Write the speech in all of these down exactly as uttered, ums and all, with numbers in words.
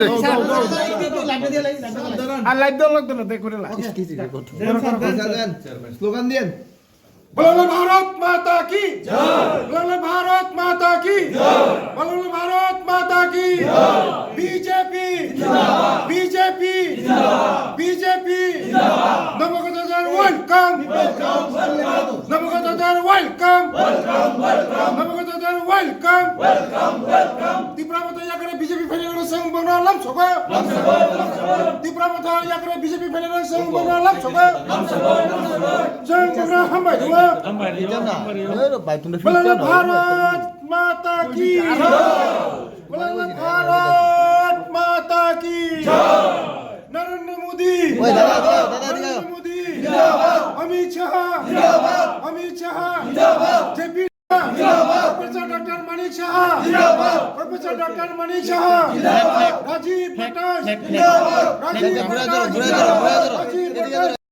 Go, go, go. Live dialogue dialogue dekho re la. Slogan diyen. বলো ভারত মাতা কি জয়। বলো ভারত মাতা কি জয়। বলো ভারত মাতা কি জয়। বিজেপি জিন্দাবাদ। বিজেপি জিন্দাবাদ। বিজেপি জিন্দাবাদ। নবাগতদের ওয়েলকাম। Welcome, welcome. নবাগতদের ওয়েলকাম। Welcome, welcome. নবাগতদের ওয়েলকাম। Welcome, welcome. ত্রিপুরা মতো ইয়াকরে বিজেপি ফেলে সংবর্ণ লাম সগো। লাম সগো, লাম সগো। ত্রিপুরা মতো ইয়াকরে বিজেপি ফেলে সংবর্ণ লাম সগো। লাম সগো, লাম সগো। Jai Bhagwan, hambai rwa. Hambai rwa, hambai rwa. Oi, bai tungde. Bolole Bharat Mata ki jai. Bolole Bharat Mata ki jai. Narendra Modi. Oi, dada, dada, dada, dada. Narendra Modi. Jindabad. Amit Shah. Jindabad. Amit Shah. Jindabad. J P Jindabad. Professor Doctor Manik Saha. Jindabad. Professor Doctor Manik Saha. Jindabad. Rajiv Bhattash. Jindabad. Rajiv Bhattash. Rajiv Bhattash.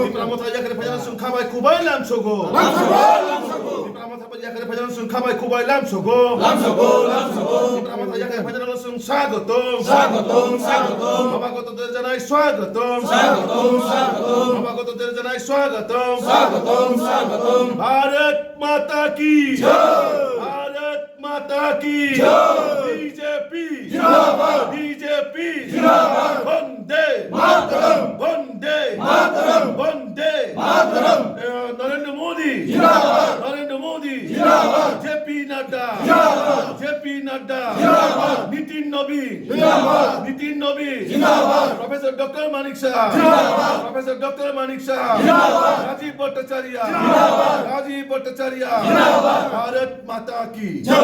Tipra Motha yakre phaijak sung khabai kubai lamsogo. Lamsogo, lamsogo. Tipra Motha yakre phaijak sung khabai kubai lamsogo. Lamsogo, lamsogo. Tipra Motha yakre phaijak sung swagotom. Swagotom, swagotom. Namagotoder janai swagotom. Swagotom, swagotom. Namagotoder janai swagotom. Swagotom, swagotom. Bharat Mata ki jai. Bharat Mata ki jai. B J P jindabad. B J P jindabad. Vande Mataram. Vande Mataram. Vande Mataram. Eh, Narendra Modi jindabad. Narendra Modi jindabad. J P Nadda jindabad. J P Nadda jindabad. Nitin Nobin jindabad. Nitin Nobin jindabad. Professor Doctor Manik Saha jindabad. Professor Doctor Manik Saha jindabad. Rajiv Bhattacharya jindabad. Rajiv Bhattacharya jindabad. Bharat Mata ki jai.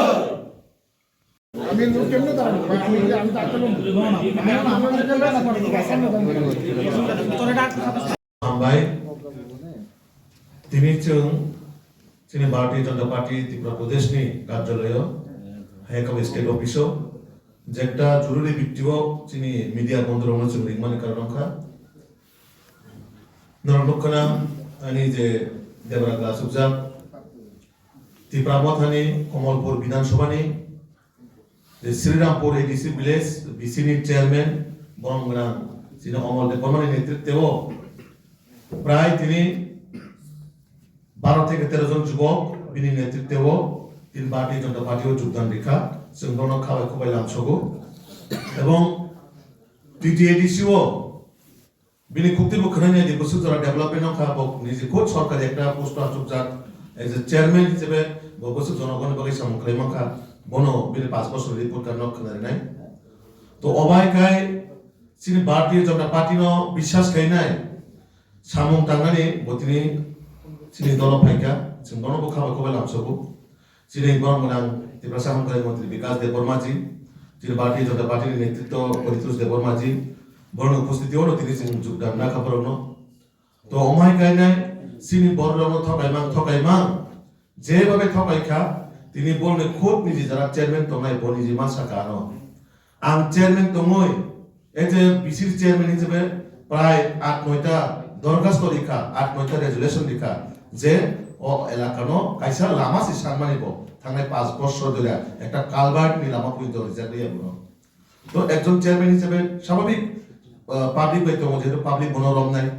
আমি কেমনে দাঁড়াবো? আমি, আমি তো আক্রমণ করবো না। Hambai. Tini chwng chini Bharatiya Janata Party Tripura Pradesh ni karjalayo, hai khe state office o, jekta joruri bipti o chini media bondhu rokno chwng ringmani karon wngkha. Norok nukha na ani je debra glass upjak, Tipra Mothani Komolpur Bidhan Sabhani je Srirampur A D C village B C ni chairman borom gwnang chini Omol Debbarmani netritwo prai tini baro theke tero jon jubok bini netritwo tini Bharatiya Janata Party o jogdan rikha, chwng bono khabai khubai lamsogo ebong T T A D C o Bini khukti bo khwnai nai di, bwswk jora development wngkha, bo niji khud sorkari ekta post o achukjak, as a chairman hisabe bo bwswk jonogoni bagwi samung khlai mankha, bono bini paanch bosor report card no khwnai nai. To obai khai chini Bharatiya Janata Party no biswas khainai samung tangnani bo tini chini dolo phaikha, chwng bono bo khabai khubai lamsogo. Chini borom gwnang Tiprasa Hamkrai Montri Bikas Debbarma ji, chini Bharatiya Janata Party ni netritwo Paritosh Debbarma ji, borokni uposthiti o tini chwng jogdan nakha borokno. To omai kainai chini borokno thokaimang thokaimang, jebabe thokaikha, tini borokni khud niji jara chairman tongnai bo niji ma saka ano. Ang chairman tongwi, ete B C chairman hisabe prai aat noita dorkhasto rikha, aat noita resolution rikha, je o elakano kaisa lama se sanmani bo thangnai paanch bosor dhori ekta culvert ni lama poito rijak liya bono. To ekjon chairman hisabe swabhabik, ah, public bai tongo, jehetu public bono romnai.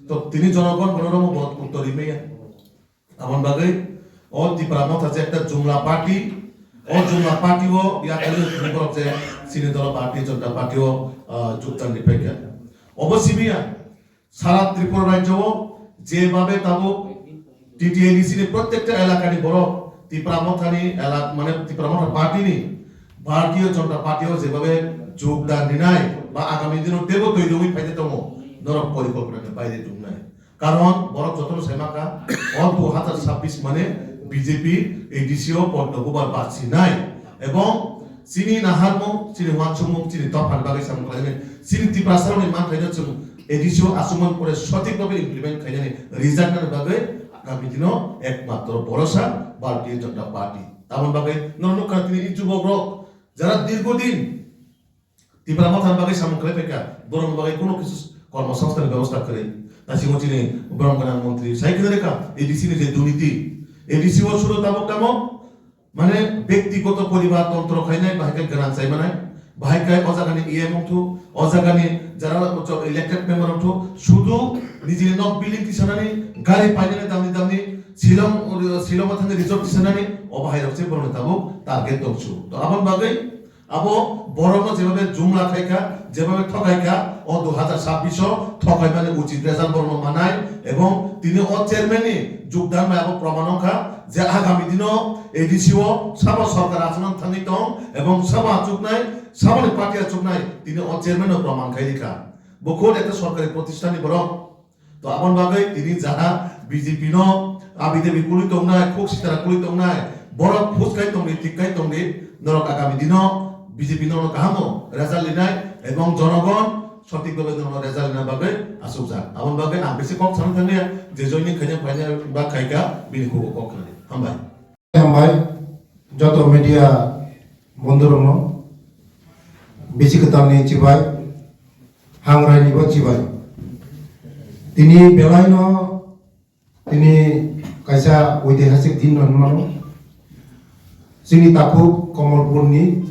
To tini jonogon bono romo, bo uttor rimaya. Aboni bagwi o Tipra Motha je ekta jumla party, o jumla party o yakarwi tini borok je chini dolo Bharatiya Janata Party o, ah, jogdan riphaikha. Obo simi ya, sara Tripura rajyo o jebabe tabuk T T A D C ni prottekta elakani borok Tipra Mothani elak-, mane Tipra Motha party ni Bharatiya Janata Party o jebabe jogdan rinai ba agami dino tebo twi rwui phaide tongo, norok porikolpona ni baire tongnai. Karon borok jotono sai mankha, o dui hazar sabbish mane B J P A D C o pod no bubar bachinai. Ebong chini naharmung, chini uansukmung, chini dophani bagwi samung khlainani, chini Tiprasarokni manthaino chwng A D C o achukmani pore sothik bhabe implement khainani rijaknani bagwi agami dino ekmatro borosa Bharatiya Janata Party. Tamoni bagwi norok nukha tini i jubokrok jara dirghodin Tipra Mothani bagwi samung khlai phaikha, borokni bagwi kuno kisu kormosongsthanni bebosta kwrwi. Taisingo chini borom gwnang montri sai khna rwkha, A D C ni je durniti, A D C o sudo tabuk tamo, mane, bektigoto poribar tontro khainai, bahai khe gwnang chai manai, Bahai khe o jagani E M wngthu, o jagani jara elected member wngthu, sudu nijini nok building tisanani, gari painani damni damni, Shillong, Shillong thangwi resort tisanani, o bahai rok se borokni tabuk target tongsu. To aboni bagwi abo borokno jebabe jumla khaikha, jebabe thokaikha, o dui hazar chabbish o thokaimani uchit result borokno manai, ebong tini o chairman ni jogdan bai abo proman wngkha je agami dino A D C o sabo sorkar achukna thangwi tong, ebong sabo achuknai, saboni party achuknai, tini o chairman no proman khai rikha. Bo khud ekta sorkari protisthan ni borok. To aboni bagwi tini jaha B J P no abi debi kulwi tongnai, khuk sitara kulwi tongnai, borok khus khai tongdi, thik khai tongdi, norok agami dino B J P norok kahamo result linai, ebong jonogon sotik bhabe norok result lina bagwi asukjak. Aboni bagwi ang bisi kok sana thangya, je joining khaina phaina ba khaika bini khugo kok khnani. Hambai. Hambai, joto media bondhurokno bisi kwtalni chibai, hangrai nibo chibai. Tini belaino tini kaisa oitihasik din rwmano. Chini takhuk Komolpurni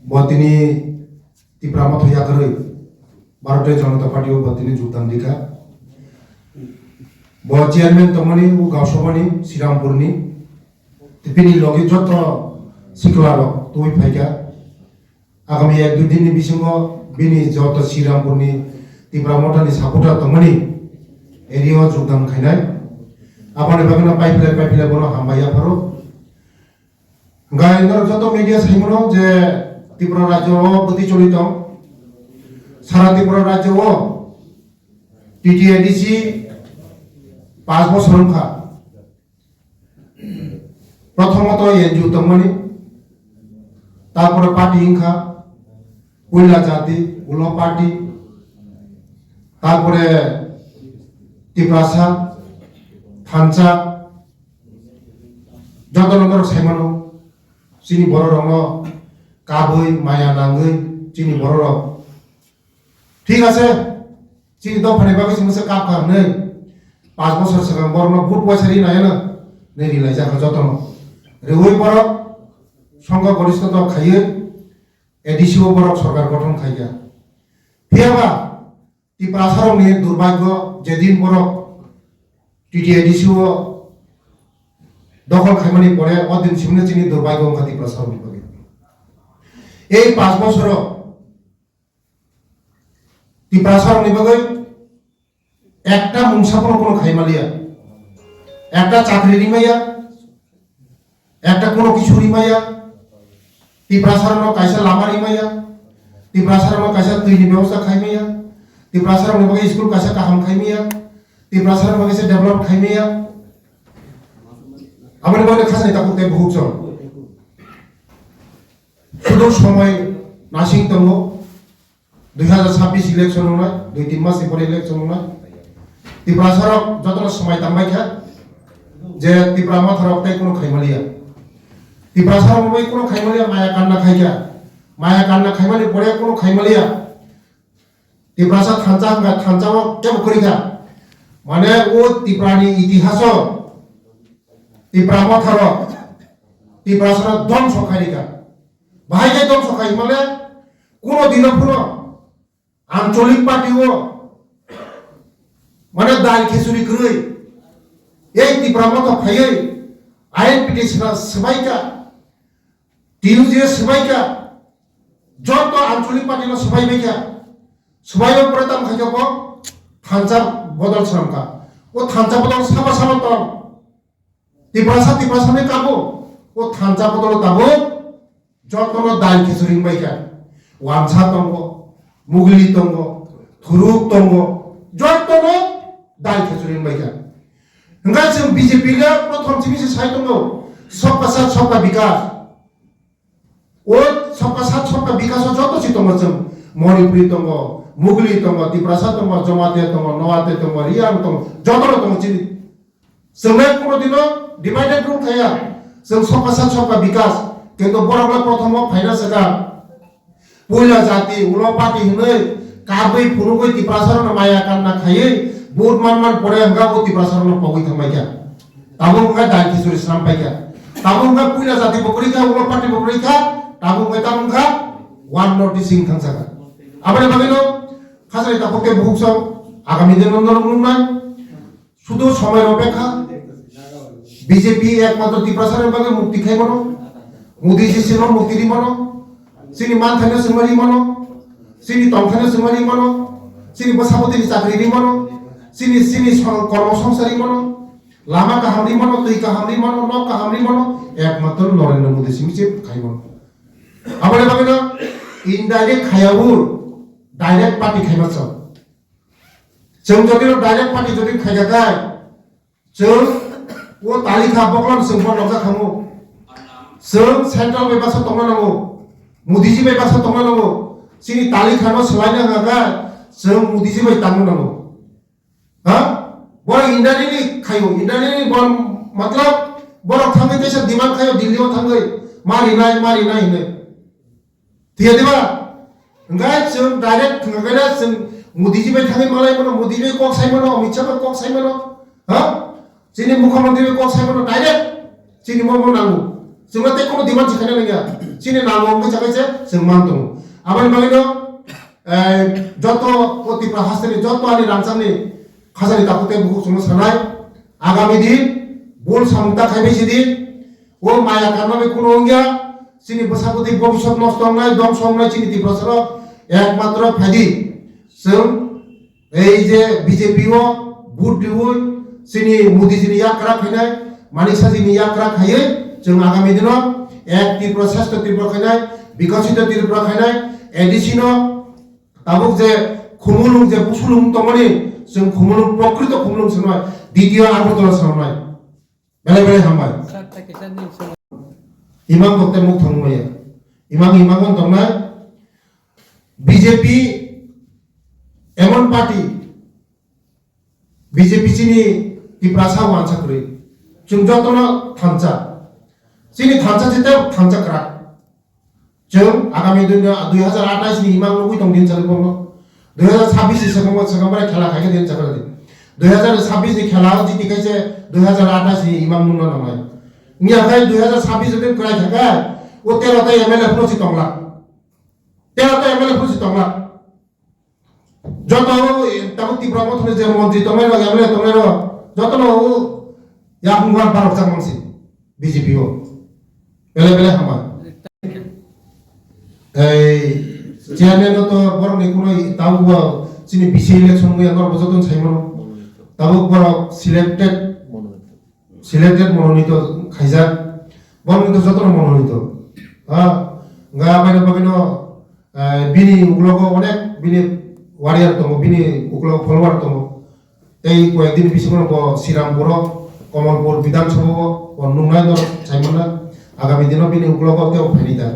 bo tini Tipra Motha yakarwi Bharatiya Janata Party o bo tini jogdan rikha. Bo chairman tongmani o Gausabani Srirampurni, bini logi joto siklarok twi phaikha. Agami ek dui din ni bisingo bini joto Srirampurni Tipra Mothani supporter tongmani area o jogdan khainai. Aboni bagwino paiphlai paiphlai bono hambai yapharo. Hwnkhe norok joto media saimano je Tripura rajyo o bwtwi choli tong. Sara Tripura rajyo o T T A D C paanch bochor wngkha. Prothomoto N G O tongmani, tarpore party wngkha, puila jati, ulo party, tarpore Tiprasa, thansa, jotono norok saimano, chini bororokno kabwi, maya nangwi, chini bororok. Thik ase, chini dophani bagwi chwngno se kap kha hwnwi, panch bochor swkang borokno vote waisa ri nai hwnwi ri laijak kha jotono. Riwi borok songkha goristhoto khaiwi A D C o borok sorkar gothon khaikha. Phiyaba Tiprasarokni durbhagyo, jedin borok T T A D C o dokhol khaimani pore o din simino chini durbhagyo wngkha Tiprasarokni bagwi. Ei panch bochoro Tiprasarokni bagwi ekta mungsa phano kuno khaimaliya, ekta chakri rimaya, ekta kuno kisu rimaya, Tiprasarokno kaisa lama rimaya, Tiprasarokno kaisa twini bebosta khaimaya, Tiprasarokni bagwi school kaisa kaham khaimaya, Tiprasarokni bagwi se develop khaimaya. Aboni bagwi khasni takhuk tei bukhuk chwng. Sudu somoi nasing tongo. Dui hazar chabbish election wngnai, dui tin mas ni pore election wngnai. Tiprasarok jotono swmai tangbai kha je Tipra Motharok tei kuno khaimaliya. Tiprasarok bai kuno khaimaliya, maya kanna khaikha. Maya kanna khaimani pore kuno khaimaliya. Tiprasa thansa wngkha, thansa o kebo kwrwi kha. Mane o Tiprani itihaso Tipra Motharok Tiprasano dongso khairikha. Bahai khe dongso khai male kuno dino phano ancholik party o mane dal khichuri kwrwi ei Tipra Motha phaiwi I N P T sra swbaikha, T U J swbaikha, joto ancholik party no swbaibaikha, swbaiba pore tamo khaikha bo thansa bodol swnamkha. O thansa bodol sabo sabo tong. Tiprasa, Tiprasa ni kabo, o thansa bodolo tabuk jotono dal khichuri wngbaikha. Wansa tongo, mugli tongo, thuruk tongo, jotono dal khichuri wngbaikha. Hwnkhe chwng B J P le prothom simi se sai tongo, Sabka Saath Sabka Vikas. O Sabka Saath Sabka Vikas o joto si tongo chwng. Manipuri tongo, Mugli tongo, Tiprasa tongo, Jamatia tongo, Noatia tongo, Riang tongo, jotono tongo chini. Chwng le kuno dino divided rule khaya. Chwng Sabka Saath Sabka Vikas. Kintu borok le prothomo phaina swkang. Puila jati, ulo party hwnwi, karwi phunugwi Tiprasarokno maya kanna khaiwi, vote man man pore hwnga o Tiprasarokno pogwi thangbaikha. Tabuk wngkha dal khichuri swnam paikha. Tabuk wngkha puila jati bo kwrwi kha, ulo party bo kwrwi kha, tabuk wngkha tamo wngkha One North East sing thangsa kha. Aboni bagwi no khasari takhuk tei bukhuk song agami din no norok nungnai. Sudu somoi rok bekha. B J P ekmatro Tiprasa rok bagwi mukti khai mano. Modi ji sino mukti ri mano. Sini man thani sumari mano. Sini tong thani sumari mano. Sini bwsabwtwi ni chakri ri mano. Sini, sini song-, kormo songsari mano. Lama kaham ri mano, twi kaham ri mano, nok kaham ri mano. Ekmatro Narendra Modi simi se khai mano. Aboni bagwi no indirect khayabur, direct party khai masa. Chwng jodi no direct party jodi khaikha khai, chwng o talikha boklam chwng bo nokjak khamu. Chwng central bai baksa tongna nango. Modi ji bai baksa tongna nango. Chini talikha no swlaina hwnkha kha, chwng Modi ji bai tangna nango. Ha? Borok indirect ni khayo, indirect ni bor-, matlab, borok thangwi teisa demand khayo, Delhi o thangwi, ma rinai, ma rinai hinwi. Thiya diba? Hwnkhe chwng direct thwngkhe chwng Modi ji bai thangwi malai mano, Modi bai kok sai mano, Amit Shah bai kok sai mano. Ha? Chini mukhyamantri bai kok sai mano direct. Chini mo mo nango. Chwngno tei kono demand se khaina nangya. Chini nango wngkhe chakhe se chwng man tongo. Aboni bagwino, eh, joto o Tripura hasteni joto ani rangchakni khajani takhuk tei bukhuk chwngno sanai. Agami din bul samung ta khaibai sidi. O maya karmani kuno wngya, chini bwsakutwi bobiswt nosto wngnai, dongso wngnai chini Tiprasarok ekmatro phaidi. Chwng ei je B J P o vote riwi chini Modi jini yak kwrak khainai, Manik Saha jini yak kwrak khaiwi chwng agami dino ek Tripura, shrestho Tripura khainai, bikasito Tripura khainai, A D C no tabuk je khumulwng je busulwng tongmani, chwng khumulwng prokrito khumulwng swngnai, ditiyo Agartala swngnai. Belai belai hambai. Sir, ta kisa ni song. Imang kok te muk thang maya. Imang imang on tongnai. B J P emon party. B J P chini Tiprasa wansa kwrwi. Chwng jotono thansa. Chini thansa chite thansa kwrak. Chwng agami dui, dui hajar atais ni imang nugwi tong din chari bono. Dui hajar sabis ni swkang, swkang bai khela khaikhe din chakra di. Dui hajar sabis ni khela o jiti khaise dui hajar atais ni imang nungna nangnai. Wngya khai dui hajar sabis ni kwrai thaka o tero ta M L A phano si tongla. Tero ta M L A phano si tongla. Joto o, eh, tabuk Tipra Mothani je montri tongnai rok, M L A tongnai rok, jotono o yakung wan barok jak mansi B J P o. Belai belai hambai. Ei chairman no to borok ni kuno tabuk bo chini B C election wngya norok bo jotono sai mano. Tabuk borok selected Selected mononito khaijak, borok ni to jotono mononito. Ha, wngkha aboni bagwino, eh, bini uklogo onek bini warrior tongo, bini uklogo follower tongo. Tei koyek din bisingo bo Srirampuro, Komolpur Bidhan Sabha o bo nungnai norok saimano, agami dino bini uklogo tei bo phaini da.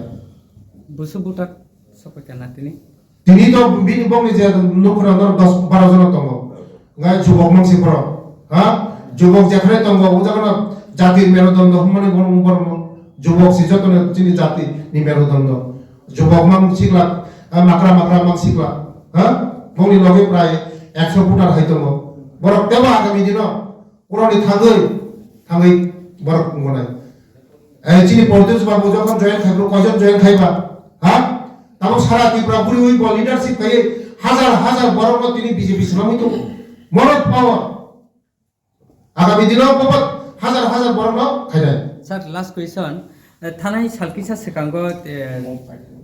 Busu butak sopai kana tini? Tini to bini bokni je nukhungno dos baro jona tongo. Ngai jubok mangsi borok. Ha? Jubok jephre tongo, o jaga no jati merudondo hwnmani borok, borok no. Jubok si joto no chini jati ni merudondo. Jubok mang sikla, ha, makra makra mang sikla. Ha? Bokni loge prai ekso voter hai tongo. Borok tebo agami dino. Borokni thangwi, thangwi borok wngnai. Eh, chini Pradyot Babu jokhon join khai, borok koijon join khai ba? Ha? Tamo sara Tripura guriwi bo leadership khai hajar hajar borok no tini B J P swnamwi tongo. Mono power. Agami dino bo hajar hajar borok no khainai. Sir, last question. Eh, thanai sal kisa swkango, eh,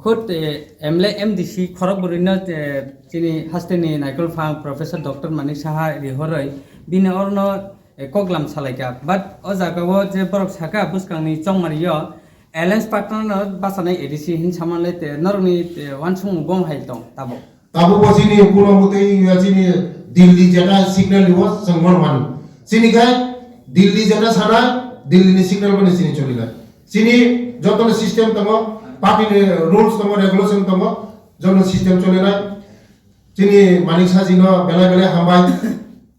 khud, eh, M L A, M D C khorok bwrwino, eh, chini hasteni Naikolphang Professor Doctor Manik Saha rihorwi bini orno, eh, koklam salaikha. But o jagao je borok sakha bwskangni chongmario alliance partner no bachanai A D C hin samanle te norokni, eh, uansukmung bong hai tong tabuk. Tabuk bo chini kuno mwtwi ya chini Delhi jeta signal riwo chwng bono mani. Chini khai Delhi jeta sana Delhi ni signal mani chini choli lai. Chini joto ni system tongo, party ni rules tongo, regulation tongo, joto system choli lai. Chini Manik Saha ji no belai belai hambai.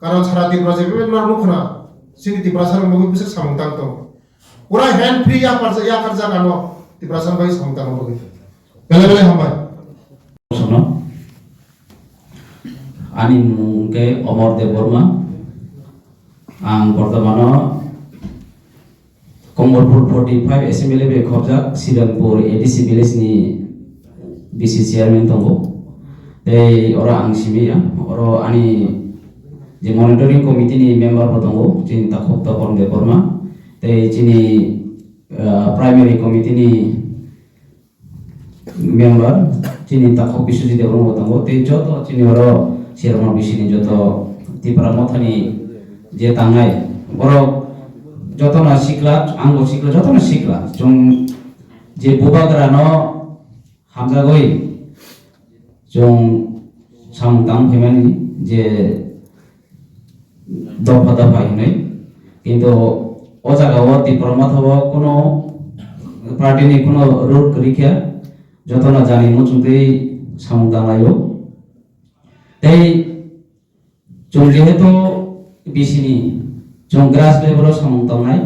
Karon sara Tripura je bebak no nukho na. Chini Tiprasa rok bagwi bwswk samung tang tongo. Pura hand free yapar, yapar jaga no Tiprasa rok bagwi samung tang bagwi. Belai belai hambai. Sono. Ani mung ke Omor Debbarma. Ang bortomano Komorpur forty five assembly bai khobjak Srirampur A D C village ni B C chairman tongo. Tei oro ang simi ya, oro ani je monitoring committee ni member bo tongo, chini takhuk Topon Debbarma, tei chini, ah, primary committee ni member, chini takhuk Biswajit Debbarma bo tongo, tei joto chini oro Sirma B C ni joto Tipra Motha ni je tangnai, borok jotono sikla, ang bo sikla, jotono sikla, chwng je bubagra no hamjagwi chwng samung tang phaimani je dopha dopha hinwi. Kintu o jaga o Tipra Motha o kuno party ni kuno role kwrwi khe, jotono jani muchungtwi samung tanglaio. Tei chwng jehetu B C ni, chwng grass level o samung tangnai,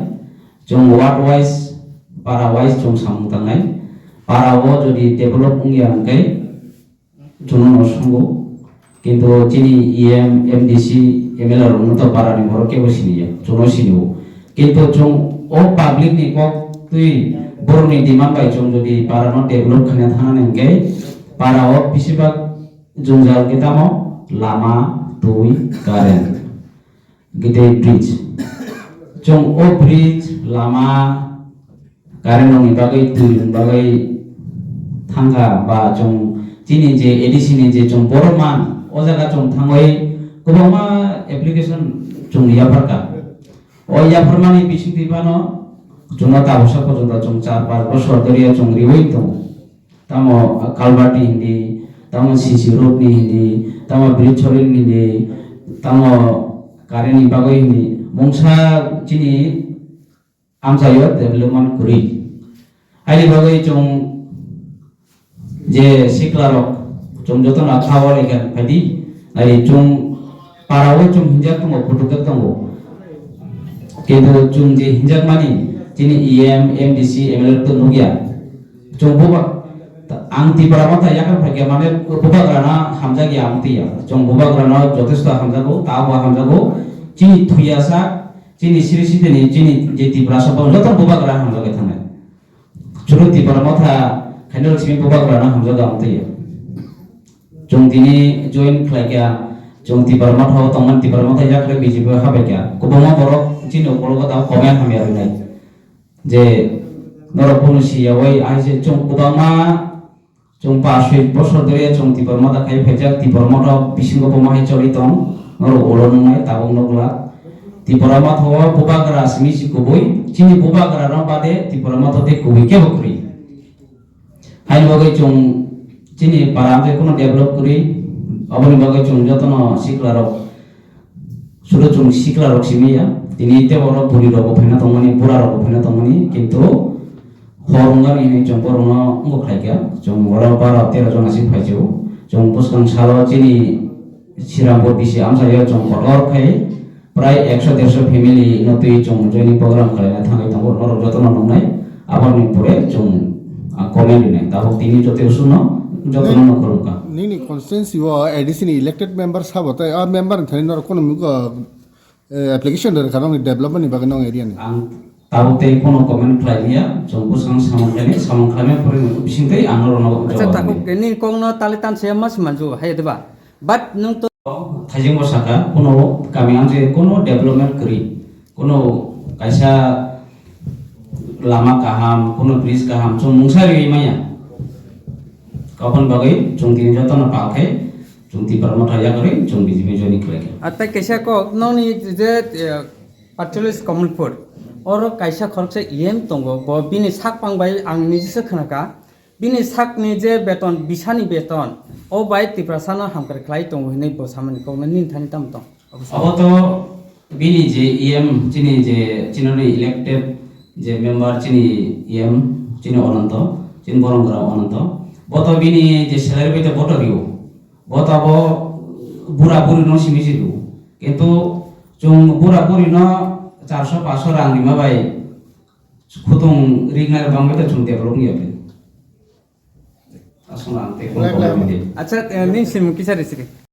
chwng ward wise, para wise chwng samung tangnai. Para o jodi develop wngya hwnkhe, chwngno no sungo. Kintu chini E M, M D C, M L A rokno to para ni borok kebo siniya, chwngno sinio. Kintu chwng o public ni kok twi borok ni demand bai chwng jodi para no develop khaina thangna hwnkhe, para o bisibak jwngjal khe tamo lama, twi, current, gede bridge. Chwng o bridge, lama, current rokni bagwi, twi rokni bagwi thangkha ba chwng chini je A D C ni je chwng borok man, o jaga chwng thangwi kwbangma application chwng yapharkha. O yapharmani bisingtwi phano chwngno tabuksa porjonto chwng char panch bosor dhoriya chwng riwi tongo. Tamo culvert ni hindi, tamo C C road ni hindi, tamo bridge soring ni hindi, tamo current ni bagwi hindi. Mungsa chini amchaio development kwrwi. Haini bagwi chwng je sikla rok, chwng jotono kha o lekha phaidi, nai chwng para o chwng hinjak tongo, phutuk jak tongo. Kintu chwng je hinjak mani, chini E M, M D C, M L A to nukya. Chwng buba, ang Tipra Motha yakar phaikya mane bubagrano hamjakya ang twiya. Chwng bubagrano jotesto hamjago, ta bo hamjago. Chini thuya sak, chini siri sitini, chini je Tiprasa bo joto bubagra hamjagwi thangnai. Chwng Tipra Motha khaina rok simi bubagrano hamjago ang twiya. Chwng tini join khlaikha, chwng Tipra Motha o tongmani Tipra Motha yakar B J P o habaikha. Kwbangma borok chini ukologo ta comment hamya rwnai. Je norok bono siya oi, ai je chwng kwbangma, chwng pas soi bosor dhoriya chwng Tipra Motha khai phaijak, Tipra Motha bisingo bo mahai choli tong, norok ulo nungnai tabuk nukla. Tipra Motha o bubagra simi si kubui, chini bubagra rok bade Tipra Motha tei kubui kebo kwrwi. Haini bagwi chwng chini para amtwi kheno develop kwrwi, aboni bagwi chwng jotono sikla rok, sudu chwng sikla rok simi ya, tini tei oro buri rok bo phaina tongmani, bura rok bo phaina tongmani, kintu hor wngani hinwi chwng borokno wngbo khlaikha, chwng oro baro tero jona si phaisio, chwng bwskang salo chini Srirampur B C amchaio chwng kotor khai prai ekso derso family no twi chwng joining program khlaina thangwi tongo, norok jotono nuknai, aboni pore chwng, ah, comment rinai. Tabuk tini joto usuno jotono no khulumkha. Nini constituency o A D C ni elected member sabo tei a member ni thani norok kono mugo, eh, application rwkha nokni development ni bagwi nong area ni. Ang tabuk tei kono comment khlai liya, chwng bwskang samung khlainai, samung khlaimani pore bisingtwi ang norokno jawab rwnai. Acha, tabuk nini kokno tali tanse ma se manju hai diba? But nwng to Thaijingbo saka, kuno kami ang je kuno development kwrwi, kuno kaisa lama kaham, kuno bridge kaham, chwng mungsa riwi manya. Aboni bagwi chwng tini jotono pal khai, chwng Tipra Motha yakarwi chwng B J P joining khlaikha. Atai kaisa kok, nokni je, eh, Patrulist Kamalpur, oro kaisa khoroksa E M tongo, bo bini sak pang bai ang nijisa khnaka. Bini sakni je beton, bisani beton, o bai Tiprasano hamkrai khlai tongo hinwi bo samani kokno nini thani tamo tong? Obo to bini je E M, chini je, chinoni elected je member, chini E M, chini Ononto, chini Borongra Ononto, bo to bini je salary bai to bo to rio, bo to abo bura buri no simi si rio, kintu chwng bura buri no charso paso rang rima bai khutung ringnai bangbai to chwng develop wngya bai. Aswk ang tei phone call rwdi. Acha, eh, nini simung kisa rw sidi.